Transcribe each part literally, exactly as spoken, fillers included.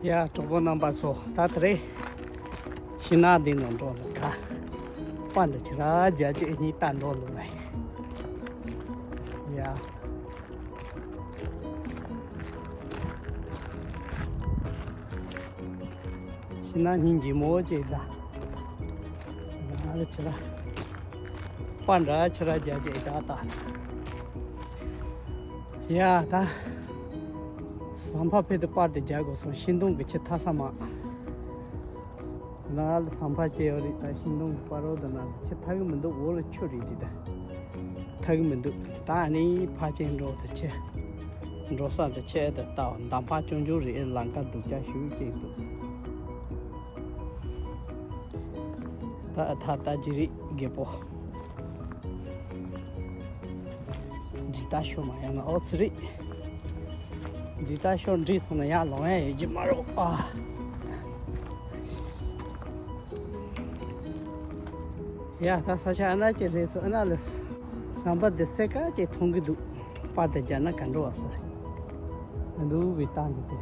ཡ། གྲོགས་པོ་རྣམ་པ་ཚོ། ད་དེ་རིང་ཤིང་ནགས་འདི་ནང་འགྲོ་འདུག་ག་པར་འདི་ཕྱི་ར་རྒྱ་ཆེ་གཉིས་ལྟ་འགྲོ་འདུག་ལ། ཡ། ཤིང་ནགས་སྙིང་རྗེ་མོ་ཅིག་ད། ང་ལ་ཕྱི་ར། པར་འདྲ་ཕྱི་ར་རྒྱ་ཆེ་ད་ད། ཡ་ད། ཟམ་པ་ཕེ་དུ་པར་དེ་རྒྱག་དགོས་སོང་། ཤིང་སྡོང་གི་ཆུ་ཐ་ས་མ། ན་ལ་ཟམ་པ་སྐྱེ་ཡོད་རེད། ད་ཤིང་སྡོང་གི་པར་རོ་དུ་ན་ཆུ་ཐ་གི་མི་འདུག་འོག་ལ་ཆུ་རེད་དེ་ད། ཐ་གི་མི་འདུག་ད་ཨ་ནི་ཕ་ཆེན་འགྲོ་དུ་ཆེ། འགྲོ་ས་དུ་ཆེ་དུ་ལྟ་བ་འདམ་པ་ཅུང་ཅུང་རེད། ལམ་ཁ་སྡུག་ཅག་ཞུ་སྐྱེ་འདུག་ད་ད་ད་ཅི་རེད་རྒད་པོ། འདི་ལྟ་ཤོར་མ་ཡོང་ན་ཨོ་ཙི་རེད། འདི་ལྟ་ཤོར་འདྲི་སོང་ན་ཡར་ལོང་ཡ་ཡོད་ཀྱི་མ་རེད་ཨ། ཡ་ད་ས་ཆ་ཨ་ན་ཅིག་རེད་སོང་། ཨ་ན་ལ་ཟམ་པ་འདི་སེ་ཀ་ཅིག་མཐོང་གི་འདུག་པར་དེ་རྒྱག་ན་ག་འགྲོ་བ་ས་རེད། འདུག་བའི་སྟངས་འདི་དེ།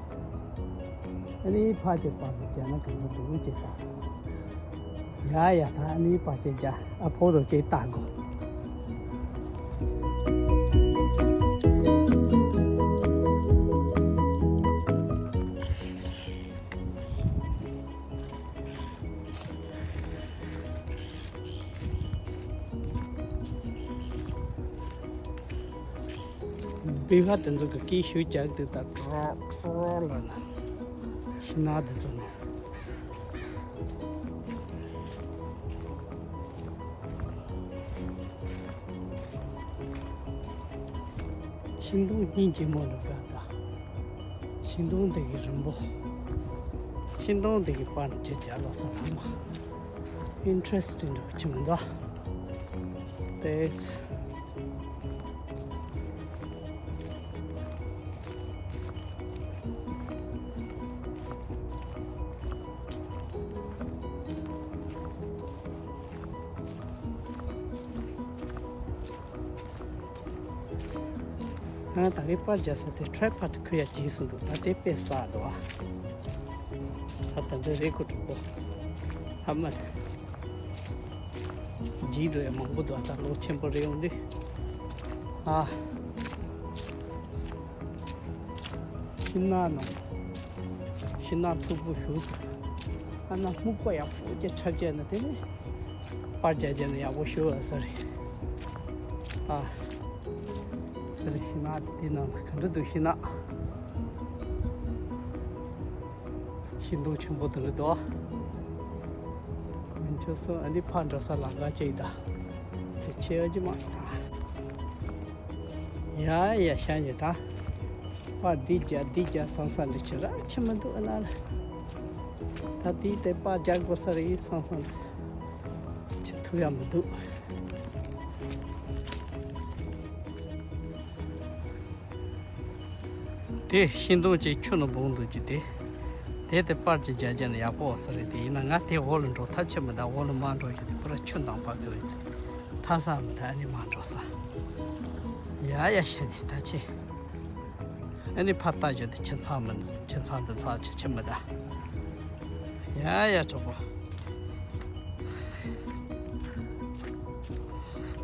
ཨ་ནི་ཕ་གི་པར་དེ་རྒྱག་ན་ག་འགྲོ་འདུག་ཅེས་ད། ཡ་ཡ་ད་ཨ་ནི་པར་ཅིག་རྒྱག་ཨ་ཕོ་དོ་ཅིག་ལྟ་དགོས། སྦི་ཧ་དེ་ཚོ་གི་སྐད་ཤུགས་རྒྱག་དུས་ད་ཀྲོ་ཀྲོ་ལ་ན། ཤིང་ནགས་དེ་ཚོ་ནས། ཤིང་སྡོང་སྙིང་རྗེ་མོ་ལ་དགའ་དགའ། ཤིང་སྡོང་འདི་གི་རིང་པོ། ཤིང་སྡོང་འདི་གི་པར་ཅིག་རྒྱག་ལོ་ས་ལ་མ། ཨིན་ཊི་རེ་སི་ཊིང་འདྲ་བོ་ཅིག་མི་འདུག་དེ། ང་ད་རེས་པར་རྒྱག་ས་དེ་ཊི་རའི་པོཌ་ཁུར་ཡ་བྱས་སོང་འདུག་ད་དེ་དཔེ་བསགས་འདུག་ཨ། ད་ད་འདྲ་རེད་ཁོ་གྲོགས་པོ། ཨ་མ། རྗེས་འགྲོ་ཡ་མང་པོ་འདུག་ཨ། ད་ལོ་ཆེན་པོ་རེད་ཡོང་དུས། ཨ། ཤིང་ནགས་ནང་། ཤིང་ནགས་མཐུག་པོ་ཞིག་ཨ་ན་སྨུག་པ་ཡག་པོ་ཅིག་ཆགས་བྱས་ན་དེ་ནི་པར་རྒྱག་བྱས་ན་ཡག་པོ་ཞིག་ཨ་ས་རེད། ཨ། ས་རེད། ཤིང་ནགས་དེ་ནང་ག་འདྲ་འདུག་ཤིང་ནགས། ཤིང་སྡོང་ཆེན་པོ་དེ་འདྲ་འདུག་ཨ། དཀོན་མཆོག་གསུམ། ཨ་ནི་ཕར་འགྲོ་ས་ལམ་ཁ་ཅིག་ད། དེ་ཆེ་ཡོད་ཀྱི་མ། ཡ་ཡ་ཤ་ཉེ་ད། པར་འདི་རྒྱག་འདི་རྒྱག་བསམ་བསམ་འདི་ཆེ་ར་ཆེ་མི་འདུག་ཨ་ན་ལ། ད་དེའི་དེ་པར་རྒྱག་དགོས་ས་རེད་བསམ་བསམ་འདི་ཆེ་ཐུབ་ཡ་མི་འདུག་དེ་ཤིང་སྡོང་ཅིག་ཆུ་ནང་སྦངས་འདུག་ཅིག་དེ། དེ་དེ་པར་ཅིག་རྒྱག་རྒྱག་ན་ཡག་པོ་ས་རེད་དེ། ཡིན་ན་ང་དེ་འོག་ལ་འགྲོ་ཐབས་ཆེ་མི་འདུག་འོག་ལ་མ་འགྲོ་ཡ་དེ་ཁོ་ར་ཆུ་འདམ་པ་གི་རེད། ཐ་ས་མི་འདུག་ཨ་ནི་མ་འགྲོ་ས། ཡ་ཡ་ཤ་ཉེ་ད་ཆེ། ཨ་ནི་ཕར་ལྟ་རྒྱུ་དེ་ཁྱིམ་ཚང་མི་ཁྱིམ་ཚང་འདི་ཚང་ཆེ་ཆེ་མི་འདུག་ཡ་ཡ་གྲོགས་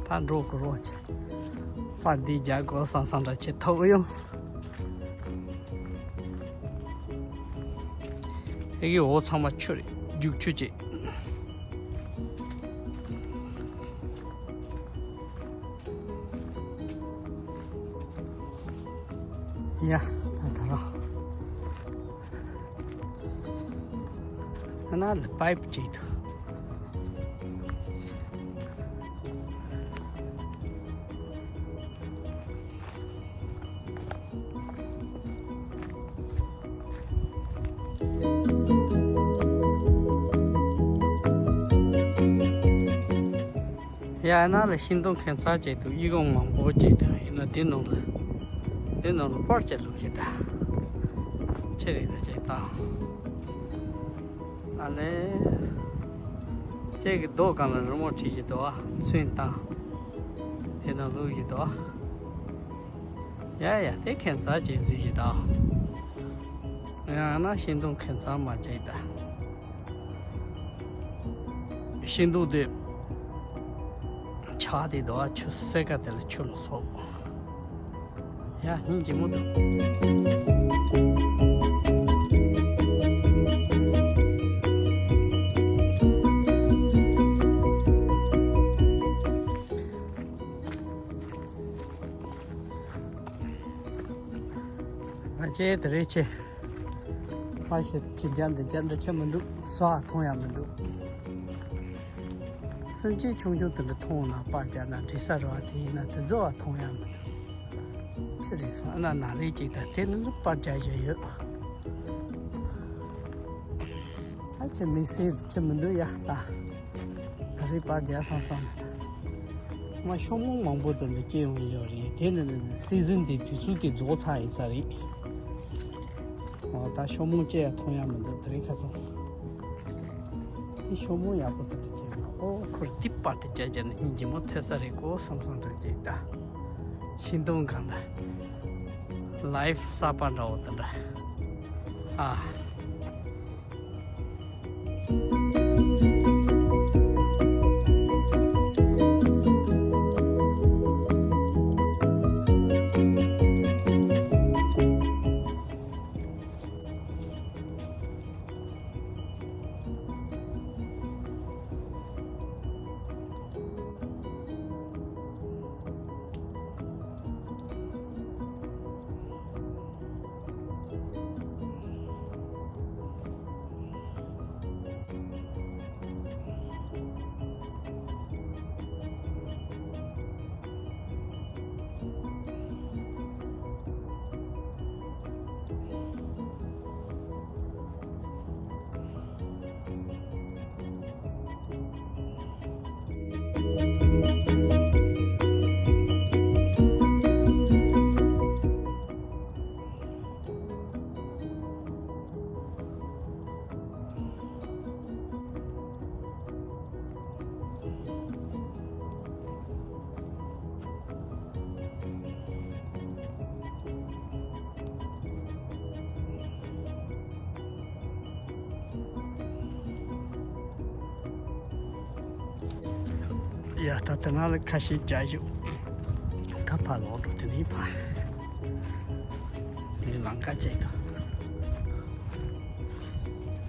པོ། ད་འགྲོ་དགོས་རོགས་ཆེ། པར་འདི་རྒྱག་དགོས་བསམ་བསམ་འདྲ་ཆེ་ཐོབ་ཡོང་། ཨེ་གི་འོ་ཚང་མ་ཆུ་རེད། རྒྱུག་ཆུ་བྱེད། ཡ། ད་ད་རང་། ཨ་ན་ལ་པའིབ་བྱེད་དུ། ཡ་ན་ལ་ཤིང་སྡོང་ཁྱད་མཚར་ཅིག་འདུག་ཡིག་ཀོང་མང་པོ་ཅིག་འདུག་ཡིན་ན་འདི་ནང་ལ། འདི་ནང་ལ་པར་ཅིག་བླུགས་ཤིག་ད། ཅི་རེད་ད་ཅིག་བཏང་། ཨ་ལེ། ཁྱེད་ཀྱི་རྡོ་སྒང་ལ་རི་མོ་བྲིས་ཀྱི་འདུག་ཨ། ཚོན་བཏང་། དེ་ནང་བླུགས་ཀྱི་འདུག་ཨ། ཡ་ཡ་དེ་ཁྱད་མཚར་ཅིག་བཟོས་ཀྱི་འདུག་ཨ། ཡང་ན་ཤིང་སྡོང་ཁེ་མཚམས་མ་བྱེད་ད། ཤིང་སྡོང་དེ་ཆག་དེ་དོ་ཆུ་སེ་ཀ་དེ་ལ་ཆུ་ལ་སོགས། ཡ་སྙིང་རྗེ་མོ་འདུག་ང་བཅས་དེ་རེད་ཆེ། ཕ་ཞིག་ཅི་བྱ་འདི་བྱ་འདྲ་ཆེ་མི་འདུག་སོ་ཨ་མཐོང་ཡ་མི་འདུག་སེམས་ཅན་ཆུང་ཆུང་དེ་འདྲ་མཐོང་ན་པར་རྒྱག་ན་འདྲི་ས་རེད་བ། དེ་ཡིན་ན་དེ་ཚོ་བ་མཐོང་ཡ་མི་འདུག་ཅི་རེད་སོང་ཨ་ན་ན་ལས་ཅིག་ད་དེ་ནི་པར་རྒྱག་བཞིན་ཡོད། ཨ་ཅེ་མི་སེར་ཅི་མི་འདུག་ཡ་ད། ད་རེས་པར་རྒྱག་སང་སང་ནས་ད། ང་ཤོག་མོང་མང་པོ་དེ་འདྲ་སྐྱེ་ཡོང་གི་ཡོད་རེད། དེ་ནི་སི་ཛིན་དེ་དུས་ཚོད་དེ་རྫོགས་ཚར་ཡིན་ས་རེད། འོ་ད་ཤོག་མོང་སྐྱེ་ཡ་མཐོང་ཡ་མི་འདུག་དེ་རིང་ཁ་སང་། འདི་ཤོག་མོང་ཡག་པོ་དེ་འདྲ་སྐྱེ་ཡོང་། ཨོ་ཁོར་འདི་པར་དེ་རྒྱག་རྒྱག་ནས་སྙིང་རྗེ་མོ་ཐོས་ས་རེད་གོ་བསམ་བསམ་འདྲ་སྐྱེ་ད། ཤིང་སྡོང་སྒང་ལ་ལའིཕ་གསར་པ་འདྲ་བོ་དེ་འདྲ། ཨ། ཡ་ད་ལྟ་ང་ལ་ཁ་ཤས་བྱ་ཞུ། ད་ཕར་ལོག་འགྲོ་དེ་ནི་ཕ། ནི་ལམ་ཁ་བཅད་དང་།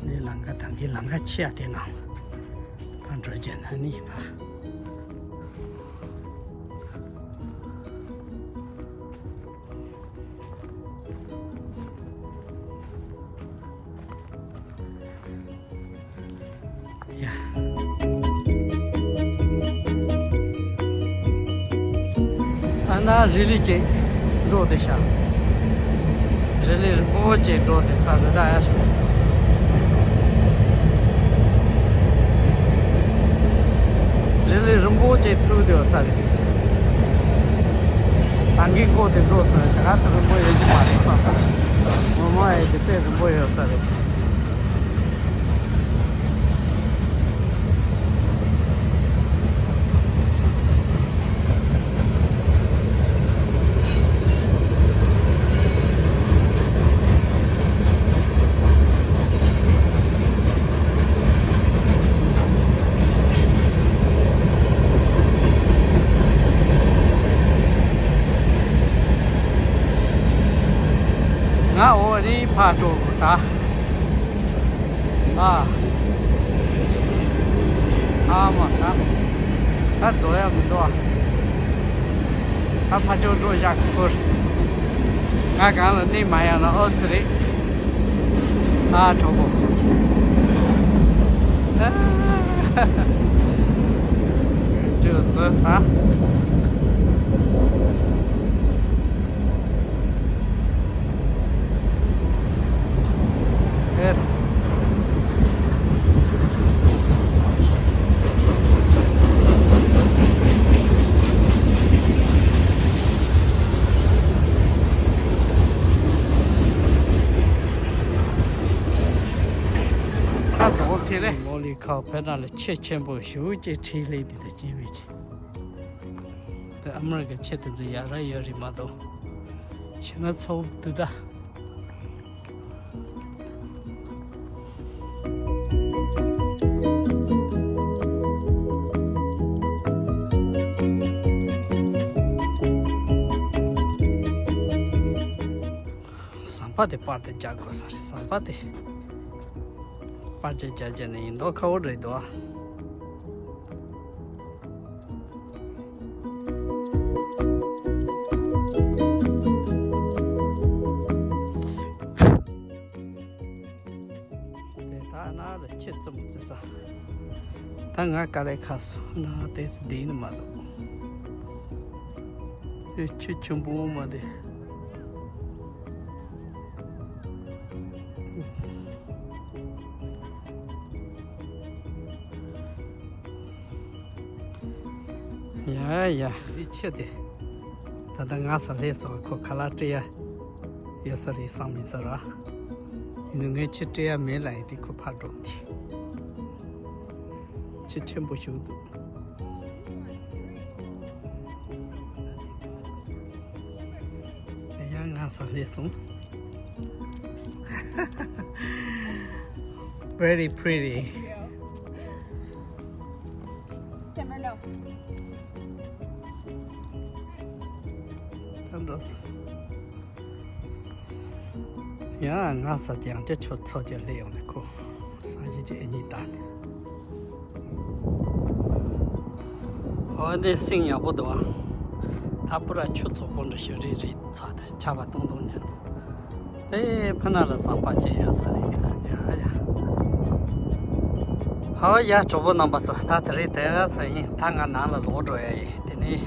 ནི་ལམ་ཁ་དང་གི་ལམ་ཁ་ཆེ་ཡ་དེ་ནང་ཕར་འགྲོ་རྒྱུ་ན་ནི་ཕ། ཡ། ཨ་ན་རི་ལི་ཅན་འགྲོ་དེ་ཤ། རི་ལི་རིན་པོ་ཆེ་འགྲོ་དེ་ས་རི་ད་ཡ། རི་ལི་རིན་པོ་ཆེ་ཐུག་དེ་ས་རི། ད་གིན་ཀོ་དེ་འགྲོ་སོང་ཡ་ཆ་ག་ས་རིན་པོ་ཡོད་ཀྱི་མ་རེད་ས། ངོ་མ་ཡ་དེ་དཔེ་རིན་པོ་ཡོད་ས་རེད། ང་འོ་རི་ཕ་སྤྲོ་ད། ཨ། ཨ་མ་ད། ད་རྫོགས་ཡ་མི་འདུག་ཨ། ད་ཕ་ཅོ་འགྲོ་བཞག་ཁུར། ང་གང་ལ་གནས་མ་ཡ་ལ་ཨོ་སི་རེད། ཨ་གྲོགས་པོ། འགྲོ་སོང་ཨ། ཨེ། ད་རྫོགས་དེ་རེད། མོ་ལི་ཁ་བོད་ནང་ལ་ཆེས་ཆེན་པོ་ཞེ་པོ་ཅིག་འཕྲིན་ལས་དེ་དང་སྐྱེལ་མེད་ཀྱི། དེ་ཨ་མི་རི་ཀ་ཆེ་དེ་ཚོ་ཡག་ར་ཡོད་རེད་མ་གཏོགས། ཤི་ན་ཚ་བོ་འདུག་ད། པ་དེ་པར་དེ་རྒྱག་དགོས་ས་རེད། ཟམ་པ་དེ་པར་ཆས་རྒྱག་རྒྱག་ནས་ཡིན་མདོག་ཁ་བོ་རེད་དོ། དེ་ད་ན་ལ་ཁྱི་ཙམ་ཙི་ས། ད་ང་དཀའ་ལས་ཁག་སོང་ན་དེ་ཚོ་བསྡད་ནི་མ་གཏོགས། དེ་ཁྱི་ཆེན་པོ་མ་དེ། ཡ་ཡ། འདི་ཁྱི་དེ། ད་ལྟ་ང་ས་སླེབས་སོང་། ཁོ་ཁ་ལག་སྤྲད་ཡ་ཡོད་ས་རེད་བསམ་མི་ཟེར་ར། ཡིན་ནའི་ངས་ཁྱི་སྤྲད་ཡ་མེད་ལབ་ཡིན་དེ་ཁོ་ཕར་འགྲོ་དེ། ཁྱི་ཆེན་པོ་ཞིག་འདུག་དེ་ཡང་ང་ས་སླེབས་སོང་། Very pretty. ད་འགྲོ་སོང་། ཡང་ང་ས་ཀྱང་ཅི་ཆོ་ཚོ་ཅི་ལས་ཡོང་ནས་ཁོ་ས་གཞི་ཅི་ཨེ་གཉིས་བལྟ་ནས། འོ་འདི་སིང་ཡག་པོ་འདུག་ཨ། ད་པུ་ར་ཆུ་བཙོག་པོ་འདྲ་ཞིག་རེད་རེད་ཚ་དེ་ཆར་པ་གཏོང་གཏོང་ཉན། ཨེ་ཕ་ན་ལ་བསམ་པ་སྐྱེ་ཡོད་ས་རེད། ཡ་ཡ། ཧོ་ཡ་གྲོགས་པོ་རྣམ་པ་ཚོ། ད་དེ་རིང་དེ་ག་ཚོད་ཡིན། ད་ང་ནང་ལ་ལོག་འགྲོ་ཡ་ཡིན། དེ་ནས་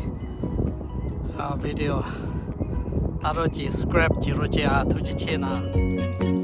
ཨ་བི་ཌི་ཡོ་ལྟ་རོགས་གྱིས་སབ་སི་ཀ་རེབ་བྱེད་རོགས་གྱིས་ཨ། ཐུགས་རྗེ་ཆེ་གནང་།